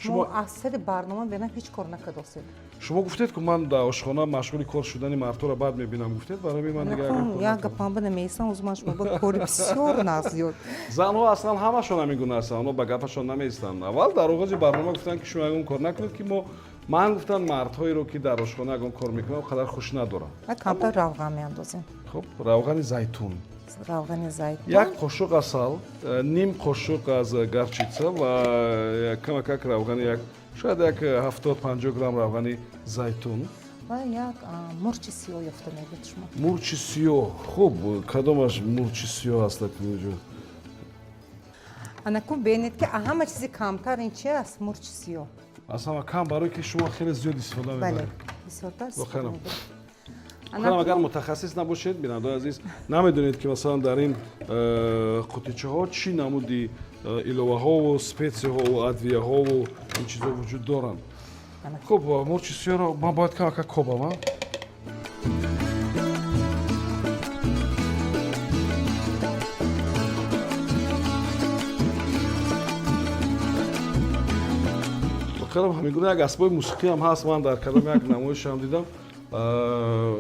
[SPEAKER 3] Шумо аз сари барнома бенам ҳеҷ кор накардосед.
[SPEAKER 2] Шумо гуфтед, ки ман дар ошхона машғули кор шудани мардҳоро бад мебинам, гуфтед. Барои ман
[SPEAKER 3] дигар як гапамба намеистам. Ӯзи ман шумо ба кори бисёр нағз.
[SPEAKER 2] Занҳо аслан ҳамашон ҳамин гуна ҳастанд, онҳо ба гапашон намеистанд. Аввал дар оғози барнома гуфтанд, ки шумо ягон кор накунед, ки мо ман гуфтанд, мардҳоеро, ки дар ошхона ягон кор мекунанд, қадар хуш надорам.
[SPEAKER 3] Камтар равған меандозем.
[SPEAKER 2] Хуб, равғани зайтун.
[SPEAKER 3] Равғани зайтун.
[SPEAKER 2] Як қошуқ асал, ним қошуқ аз горчица ва камакак равғани, як шояд як 70-50 грамм равғани зайтун.
[SPEAKER 3] Ва як мурчи сиёҳ ёфта мегӯед шумо.
[SPEAKER 2] Мурчи сиёҳ. Хуб, кадомаш мурчи сиёҳ аст акнуҷо?
[SPEAKER 3] Анакун бинед, ки ҳама чизи камтар ин чи аст? Мурчи сиёҳ.
[SPEAKER 2] Аз ҳама кам, барое ки шумо хеле зиёд истифода
[SPEAKER 3] мебаред. Бисёртар истифода мебаред.
[SPEAKER 2] Агар мутахассис набошед, бинандаои азиз, намедонед, ки масалан дар ин қутичаҳо чӣ намуди иловаҳову специяҳову адвияҳову ин чизҳо вуҷуд доранд. Хуб, мурчи сиёҳро ман бояд камака кобам. Воқеан ҳамин гуна як асбоби мусиқиам ҳаст. Ман дар кадом як намоишам дидам,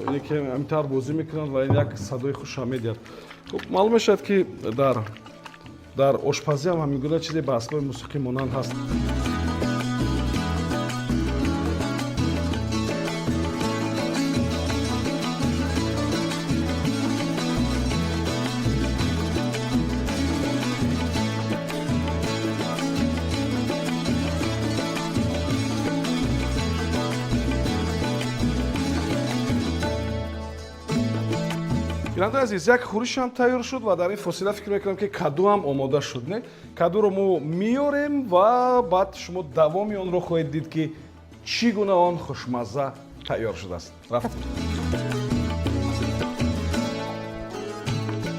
[SPEAKER 2] ине ки ҳамин бозӣ мекунанд ва ин як садои хушам медиҳад. Хуб, маълум мешавад, ки дар ошпазиам ҳамин гуна чизе ба асбоби мусиқӣ монанд ҳаст. Бинандаи азиз, як хӯришам тайёр шуд ва дар ин фосила фикр мекунам, ки кадуам омода шуд. Не, кадуро мо меорем ва баъд шумо давоми онро хоҳед дид, ки чӣ гуна он хушмазза тайёр шудааст. Рафт.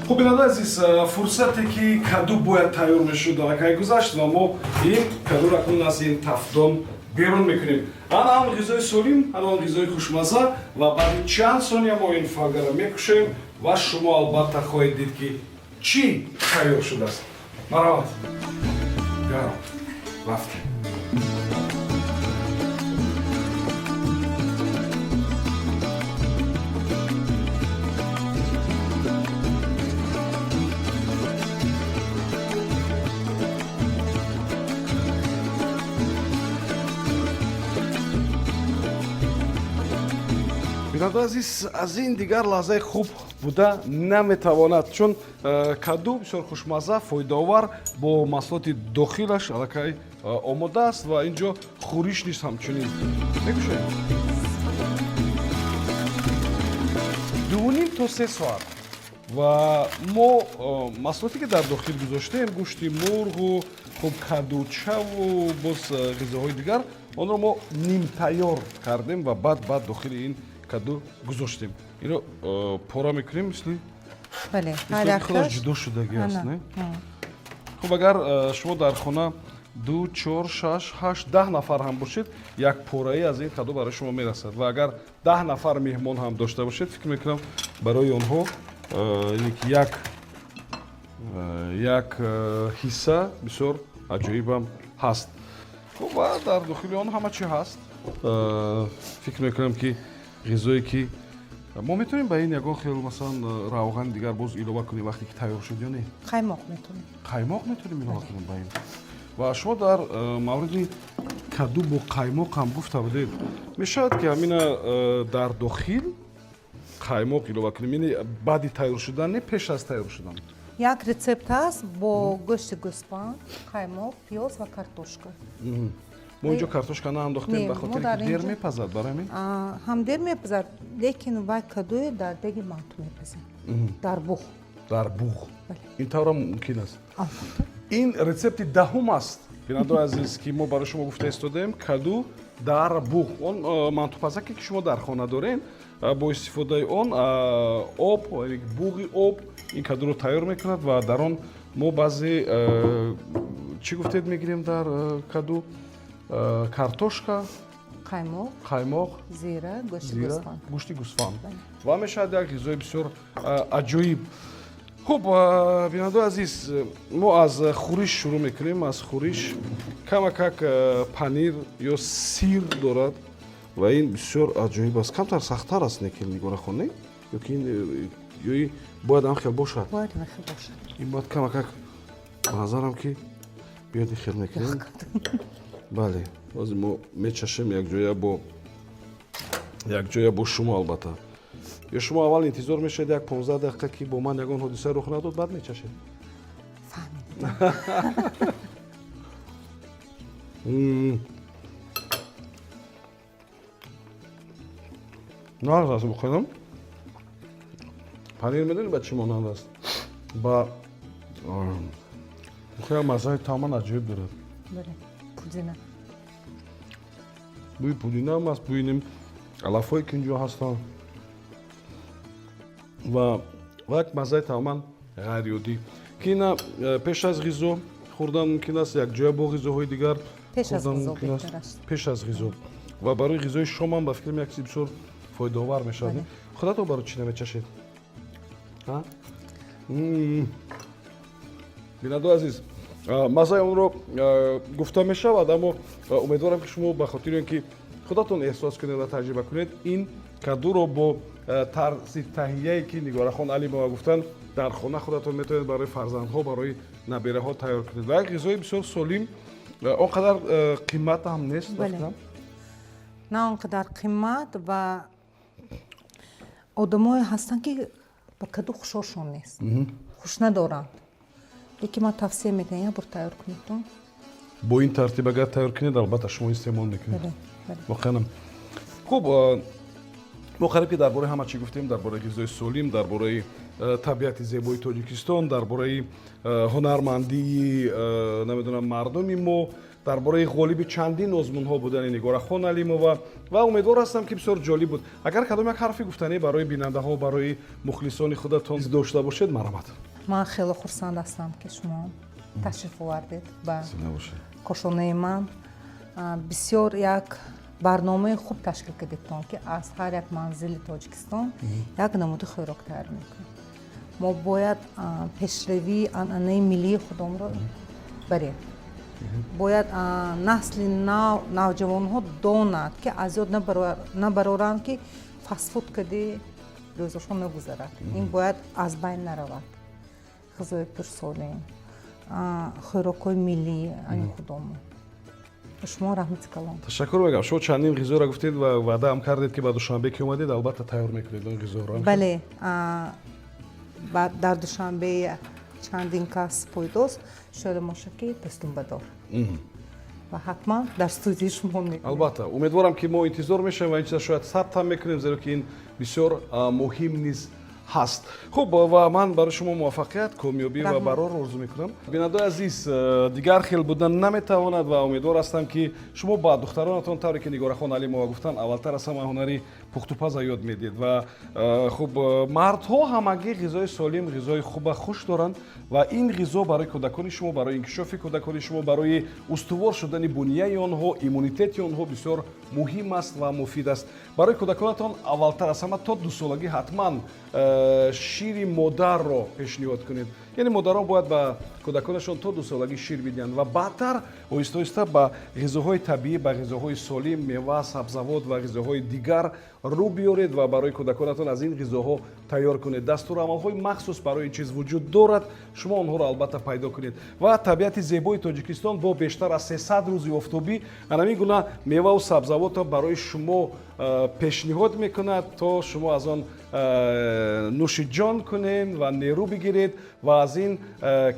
[SPEAKER 2] Хуб, бинандаи азиз, фурсате ки каду бояд тайёр мешуд, аллакай гузашт ва мо ин кадуро акнун аз ин тафдон берун мекунем. Ана он ғизои солим, ана он ғизои хушмазза. Ва баъди чанд сония мо ин фагаро мекушем ва шумо албатта хоҳед дид, ки чӣ тайёр шудааст. Марҳамат, гарм, рафтем. Бинандаи азиз, аз ин дигар лаҳзаи хуб буда наметавонад, чун каду бисёр хушмазза, фоидаовар, бо маҳсулоти дохилаш аллакай омода аст ва ин ҷо хӯриш низ ҳамчунин. Мекушоем. 2.5 то 3 соат ва мо маҳсулоте, ки дар дохил гузоштем, гӯшти мурғу, хуб, кадучаву боз ғизоҳои дигар, онро мо нимтайёр кардем ва баъд дохили ин каду гузоштем. Инро пора мекунем, мисли худаш ҷудо шудагӣ аст, не? Хуб, агар шумо дар хона 2, 4, 6, 8, 10 нафар ҳам бошед, як пораи аз ин каду барои шумо мерасад. Ва агар 10 нафар меҳмон ҳам дошта бошед, фикр мекунам, барои онҳо яъне ки як ҳисса бисёр аҷоибам ҳаст. Хуб, ва дар дохили он ҳама чӣ ҳаст. Фикр мекунам, ки ғизое ки мо метавонем ба ин ягон хел, масалан, равғани дигар боз илова кунем, вақте ки тайёр шуд, ё не?
[SPEAKER 3] Қаймоқ метавонем.
[SPEAKER 2] Қаймоқ метавонем илова кунем ба ин. Ва шумо дар мавриди каду бо қаймоқ ҳам гуфта будед. Мешавад, ки ҳамина дар дохил қаймоқ илова кунем, яъне баъди тайёр шудан, не, пеш аз тайёр шудан?
[SPEAKER 3] Як рецепт ҳаст бо гӯшти гӯсфанд, қаймоқ, пиёз ва картошка.
[SPEAKER 2] Мо инҷо картошка наандохтем
[SPEAKER 3] Не,
[SPEAKER 2] ба
[SPEAKER 3] мо
[SPEAKER 2] хотире
[SPEAKER 3] дар
[SPEAKER 2] ки дер
[SPEAKER 3] инҷо-
[SPEAKER 2] мепазад, барои ҳамин.
[SPEAKER 3] Ҳам дер мепазад, лекин вай кадуе дар деги манту мепазем, дар буғ.
[SPEAKER 2] Дар буғ.
[SPEAKER 3] Бале.
[SPEAKER 2] Ин таврам мумкин аст.
[SPEAKER 3] Албатта.
[SPEAKER 2] Ин рецепти 10-ум аст, бинандаои азиз, ки мо барои шумо гуфта истодаем: каду дар буғ. Он мантупазаке, ки шумо дар хона дорем, бо истифодаи он об, яъне буғи об ин кадуро тайёр мекунад. Ва дар он мо баъзе чӣ гуфтед мегирем дар каду? Картошка,
[SPEAKER 3] қаймоқ,
[SPEAKER 2] қаймоқ,
[SPEAKER 3] зира, гӯшти
[SPEAKER 2] зира,
[SPEAKER 3] гӯсфанд.
[SPEAKER 2] Гӯшти гӯсфанд. Ва мешавад як ғизои бисёр аҷоиб. Хуб, бинандаои азиз, мо аз хӯриш шурӯъ мекунем. Аз хӯриш камакак панир ё сир дорад ва ин бисёр аҷоиб аст. Камтар сахттар аст, не ки, Нигорахон, не? Ё ки ин ё бояд ҳам хел бошад?
[SPEAKER 3] Бояд ҳам хел бошад.
[SPEAKER 2] Ин бояд камакак, ба назарам, ки биёд, ин хел мекунем. Бале, ҳозир мо мечашем якҷоя бо шумо, албатта. Ё шумо аввал интизор мешавед як 15 дақиқа, ки бо ман ягон ҳодиса рух надод, баъд мечашед?
[SPEAKER 3] Фаҳмидем.
[SPEAKER 2] Нағз аст бухорам. Панир медонӣ, ба чӣ монанд аст? Ба хеле маззаи тамоман аҷоиб дорад.
[SPEAKER 3] Бале, пудина.
[SPEAKER 2] Бӯи пудинаам аст, бӯи ним алафҳое, ки инҷо ҳастанд, ва як маззаи тамоман ғайриоддӣ, ки ина пеш аз ғизо хӯрдан мумкин аст, якҷоя бо ғизоҳои дигар
[SPEAKER 3] Пеш аз
[SPEAKER 2] хӯрдан
[SPEAKER 3] ғизо
[SPEAKER 2] мумкин аст.
[SPEAKER 3] беҳтар аст.
[SPEAKER 2] Пеш аз ғизо ва барои ғизои шомам, ба фикрам, як чизи бисёр фоидаовар мешавад.
[SPEAKER 3] Бале.
[SPEAKER 2] Худатон барои чӣ намечашед? Бинандаои азиз, маззаи онро гуфта мешавад, аммо умедворам, ки шумо ба хотири он ки худатон эҳсос кунед ва таҷриба кунед, ин кадуро бо тарзи таҳияе, ки Нигорахон Алимова гуфтанд, дар хона худатон метавонед барои фарзандҳо, барои набираҳо тайёр кунед. Ва як ғизои бисёр солим, он қадар қимат ҳам нест, ба
[SPEAKER 3] Бале.
[SPEAKER 2] фикрам.
[SPEAKER 3] На он қадар қимат, ва одамое ҳастанд, ки ба каду хушошон нест, хуш надоранд, лекин ман тавсия медиҳам, як бор тайёр кунедтон.
[SPEAKER 2] Бо ин тартиб агар тайёр кунед, албатта, шумо истеъмол мекунед.
[SPEAKER 3] Бале, бале.
[SPEAKER 2] Воқеанам хуб. Мо қариб ки дар бораи ҳама чӣ гуфтем: дар бораи ғизои солим, дар бораи табиати зебои Тоҷикистон, дар бораи ҳунармандии намедонам, мардуми мо, дар бораи ғолиби чандин озмунҳо будани Нигорахон Алимова. Ва умедвор ҳастам, ки бисёр ҷолиб буд. Агар кадом як ҳарфи гуфтанӣ барои бинандаҳо, барои мухлисони худатон дошта бошед, марҳамат.
[SPEAKER 3] Ман хеле хурсанд ҳастам, ки шумо ташриф овардед ба
[SPEAKER 2] Зинда бошед.
[SPEAKER 3] кошонаи ман. Бисёр як барномаи хуб ташкил кардедтон, ки аз ҳар як манзили Тоҷикистон як намуди хӯрок тайёр мекунем. Мо бояд пешравии анъанаи миллии худомро барем. Бояд насли нав, навҷавонҳо донад, ки аз ёд набароранд, ки фастфуд кади рӯзошон нагузарад. Ин бояд аз байн наравад. Ғизои пурсолим, хӯрокҳои миллӣ ани худомон. Шумо раҳмати калон.
[SPEAKER 2] Ташаккур мегӯям. Шумо чандин ғизоро гуфтед ва ваъдаам кардед, ки ба Душанбе ки омадед, албатта, тайёр мекунед он ғизоро.
[SPEAKER 3] Бале, дар Душанбе чандин кас пойдост шода мошаки дастумбадор ва ҳатман дар студияи шумо мекунем.
[SPEAKER 2] Албатта, умедворам, ки мо интизор мешавем ва ин чиза шояд сабт ҳам мекунем, зеро ки ин бисёр муҳим низ. Ҳаст. Хуб, ва ман барои шумо муваффақият, комёбӣ ва
[SPEAKER 3] Раҳмат.
[SPEAKER 2] барор орзу мекунам. Бинандаои азиз, дигар хел будан наметавонад ва умедвор ҳастам, ки шумо ба духтаронатон, тавре ки Нигорахон Алимова гуфтанд, аввалтар аз ҳама ҳунари пухтупаза ёд медиҳед. Ва хуб, мардҳо ҳамагӣ ғизои солим, ғизои хуба хуш доранд ва ин ғизо барои кӯдакони шумо, барои инкишофи кӯдакони шумо, барои устувор шудани бунияи онҳо, иммунитети онҳо бисёр муҳим аст ва муфид аст. Барои кӯдаконатон аввалтар аз ҳама то 2-солагӣ ҳатман шири модарро пешниҳод кунед, яъне модарон бояд ба кӯдаконашон то 2-солагӣ шир бидиҳанд ва баъдтар оҳиста оҳиста ба ғизоҳои табиӣ, ба ғизоҳои солим, мева, сабзавот ва ғизоҳои дигар рӯ биёред ва барои кӯдаконатон аз ин ғизоҳо тайёр кунед. Дастурамалҳои махсус барои ин чиз вуҷуд дорад, шумо онҳоро албатта пайдо кунед. Ва табиати зебои Тоҷикистон бо бештар аз 300 рӯзи офтобӣ ҳамин гуна меваву сабзавотро барои шумо пешниҳод мекунад, то шумо аз он нӯши ҷон кунед ва нерӯ бигиред ва аз ин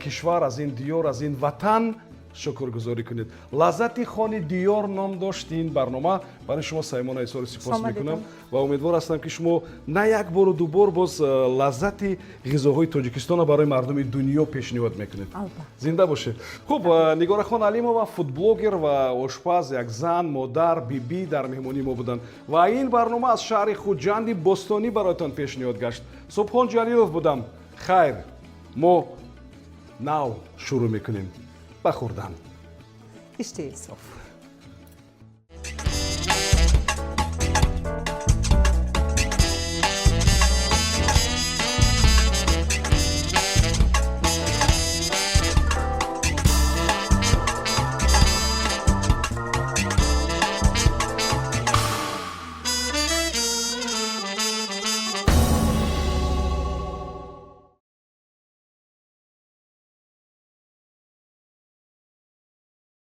[SPEAKER 2] кишвар, аз ин диёр, аз ин ватан шукргузорӣ кунед. «Лаззати хони диёр» ном дошт ин барнома. Барои шумо, Саймона, изҳори сипос
[SPEAKER 3] Саломат.
[SPEAKER 2] мекунам ва умедвор ҳастам, ки шумо на як бору дубор боз лаззати ғизоҳои Тоҷикистонро барои мардуми дунё пешниҳод мекунед.
[SPEAKER 3] Албатта.
[SPEAKER 2] Зинда бошед. Хуб, Нигорахон Алимова, фудблогер ва ошпаз, як зан, модар, бибӣ дар меҳмонии мо буданд ва ин барнома аз шаҳри Хуҷанди бостонӣ бароятон пешниҳод гашт. Субҳон Ҷалилов будам. Хайр, мо нав шурӯъ мекунем ба хӯрдан.
[SPEAKER 3] Иштиҳои соф.